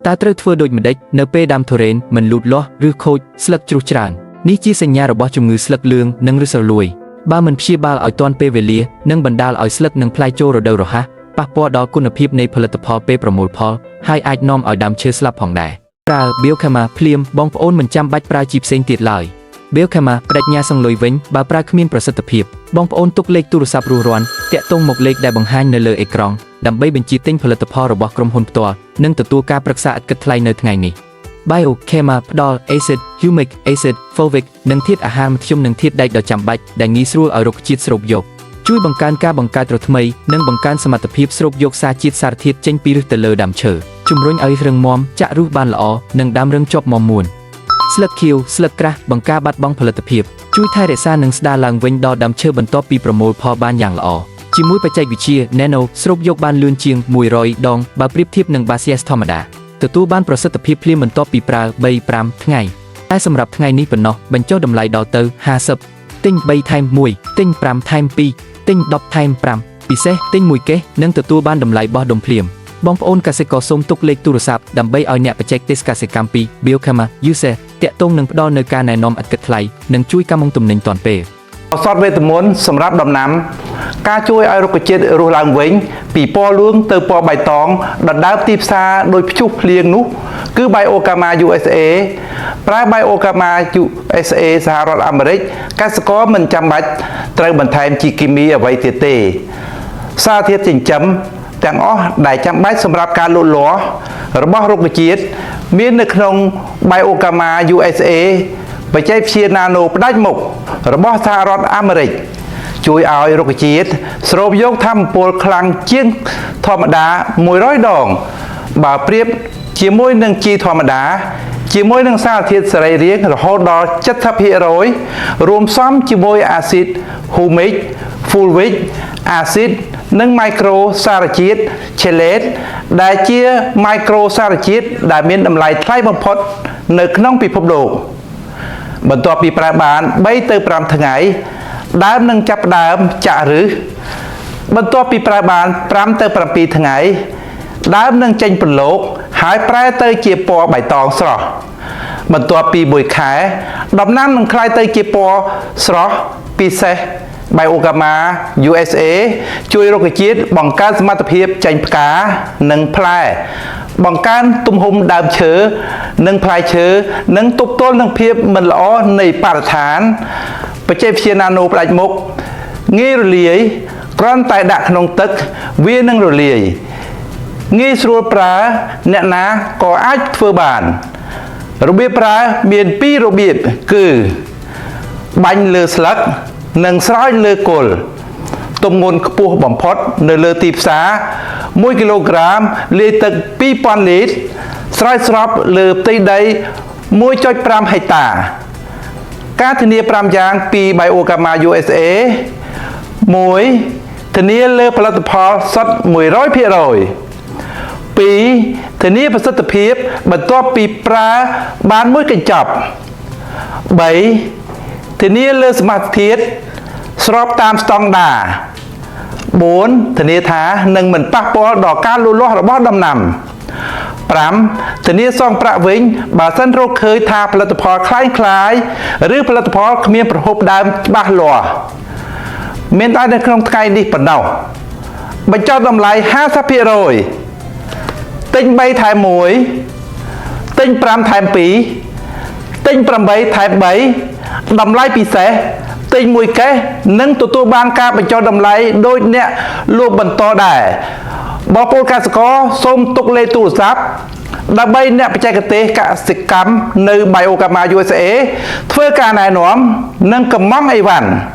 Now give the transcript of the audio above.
តើត្រូវធ្វើដូចម្តេចនៅពេលដើមទុរេនមិនលូតលាស់ឬខូចស្លឹកជ្រុះច្រើននេះជាសញ្ញារបស់ជំងឺស្លឹកលឿងនិងឬសរលួយបើមិនព្យាបាលឲ្យទាន់ពេលវេលានឹងបណ្ដាលឲ្យស្លឹកនិងផ្លែចូលរដូវរហ័សប៉ះពាល់ដល់គុណភាពនៃផលិតផលពេលប្រមូលផលហើយអាចនាំឲ្យដើមឈើស្លាប់ផងដែរប្រើ Biokama ភ្លាមបងប្អូនមិនចាំបាច់ប្រើជីផ្សេងទៀតឡើយ Biokama បដិញ្ញាសងលុយវិញបើប្រើគ្មានប្រសិទ្ធភាពបងប្អូនទុកលេខទូរស័ព្ទរួសរាន់តាក់ទងមកលេខដែលបង្ហាញនៅលើអេក្រង់ដើម្បីបញ្ជាទិញផលិតផលរបស់ក្រុមហ៊ុនផ្ទាល់និងទទួលការប្រឹក្សាឥតគិតថ្លៃនៅថ្ងៃនេះ Biokama ផ្ដល់ acid humic acid fulvic និងធាតុអាហារមធ្យមនិងធាតុដែកដ៏ចាំបាច់ដែលងាយស្រួលឲ្យរុក្ខជាតិស្រូបយកជួយបង្កើនការបង្កើតឫសថ្មីនិងបង្កើនសមត្ថភាពស្រូបយកសារជាតិសារធាតុចេញពីឫសទៅលើដើមឈើជំរុញឲ្យរឹងមាំចាក់ឫសបានល្អនិងដើមរឹងជាប់មាំមួនស្លឹកខៀវស្លឹកក្រាស់បង្ការបាត់បង់ផលិតភាពជួយថែរក្សានិងស្ដារឡើងវិញដល់ដើមឈើបន្ទាប់ពីប្រមូលផលបានយ៉ាងល្អជាមួយបច្ចេកវិទ្យា Nano ស្រូបយកបានលឿនជាង100ដងបើប្រៀបធៀបនឹង Basies ធម្មតាទទួលបានប្រសិទ្ធភាពភ្លាមបន្ទាប់ពីប្រើ3 5ថ្ងៃតែសម្រាប់ថ្ងៃនេះប៉ុណ្ណោះបញ្ចុះតម្លៃដល់ទៅ50ទិញ3ថែម1ទិញ5ថែម2ទិញ10ថែម5ពិសេសទិញមួយកេសនិងទទួលបានតម្លៃបោះដុំភ្លាមបងប្អូនកសិករសូមទុកលេខទូរស័ព្ទដើម្បីឲ្យអ្នកបច្ចេកទេសកសិកម្មពី Biokama USA តាក់ទងនឹងផ្ដល់នូវការណែនាំឥតគិតថ្លៃនិងជួយកម្មងទំនិញទាន់ពេល ឱសថវេទមន្តសម្រាប់ដំណាំ ការជួយឲ្យរុក្ខជាតិរស់ឡើងវិញ ពីពណ៌លឿងទៅពណ៌បៃតងដណ្ដើមទីផ្សារដោយព្យុះភ្លៀងនោះ គឺ Biokama USA ប្រើ Biokama USA សហរដ្ឋអាមេរិកកសិករមិនចាំបាច់ត្រូវបន្ថែមជីគីមីអ្វីទៀតទេ សារធាតុចិញ្ចឹមទាំងអស់ដែលចាំបាច់សម្រាប់ការលូតលាស់របស់រុក្ខជាតិមាននៅក្នុង Biokama USA បច្ចេកវិទ្យា Nano ផ្ដាច់មុខរបស់សហរដ្ឋអាមេរិកជួយឲ្យរុក្ខជាតិស្រូបយកថាមពលខ្លាំងជាងធម្មតា100ដង បើប្រៀបជាមួយនឹងជីធម្មតា ជាមួយនឹងសារធាតុសរីរាង្គរហូតដល់70%រួមផ្សំជាមួយអាស៊ីត humic fulvic អាស៊ីតនិងមីក្រូសារជាតិ chelate ដែលជាមីក្រូសារជាតិដែលមានតម្លៃថ្លៃបំផុតនៅក្នុងពិភពលោក បន្ទាប់ពីប្រើបាន3ទៅ5ថ្ងៃដើមនឹងចាប់ផ្ដើមចាក់ឫសបន្ទាប់ពីប្រើបាន5ទៅ7ថ្ងៃដើមនឹងចេញពន្លកហើយប្រែទៅជាពណ៌បៃតងស្រស់បន្ទាប់ពី1ខែដំណាំនឹងក្លាយទៅជាពណ៌ស្រស់ពិសេស Biogama USA ជួយរុក្ខជាតិបង្កើនសមត្ថភាពចេញផ្កានិងផ្លែ បង្កើនទំហំដើមឈើនិងផ្លែឈើនិងទប់ទល់នឹងភាពមិនល្អនៃបរិស្ថានបច្ចេកវិទ្យា Nano ផ្ដាច់មុខងាយរលាយគ្រាន់តែដាក់ក្នុងទឹកវានឹងរលាយងាយស្រួលប្រើអ្នកណាក៏អាចធ្វើបាន របៀបប្រើមានពីររបៀបគឺបាញ់លើស្លឹកនិងស្រោចលើគល់ទម្ងន់ខ្ពស់បំផុតនៅលើទីផ្សារ1គីឡូក្រាមលាយទឹក2000លីត្រស្រោចស្រពលើផ្ទៃដី1.5ហិកតា ការធានា5យ៉ាងពី Biogama USA 1ធានាលើផលិតផលសុទ្ធ100% 2ធានាប្រសិទ្ធភាពបន្ទាប់ពីប្រើបានមួយកញ្ចប់3ធានាលើសមត្ថភាពស្របតាមស្តង់ដារ4ធានាថានឹងមិនប៉ះពាល់ដល់ការលូតលាស់របស់ដំណាំ5ធានាសងប្រាក់វិញបើសិនរកឃើញថាផលិតផលក្លែងក្លាយឬផលិតផលគ្មានប្រភពដើមច្បាស់លាស់មានតែនៅក្នុងថ្ងៃនេះប៉ុណ្ណោះបញ្ចុះតម្លៃ50%ទិញ3ថែម1ទិញ5ថែម2ទិញ8ថែម3តម្លៃពិសេសទិញមួយកេសនិងទទួលបានការបញ្ចុះតម្លៃដោយអ្នកលក់បន្តដែរបងប្អូនកសិករសូមទុកលេខទូរស័ព្ទដើម្បីអ្នកបច្ចេកទេសកសិកម្មនៅ Biogama USA ធ្វើការណែនាំនិងកម្មង់អីវ៉ាន់។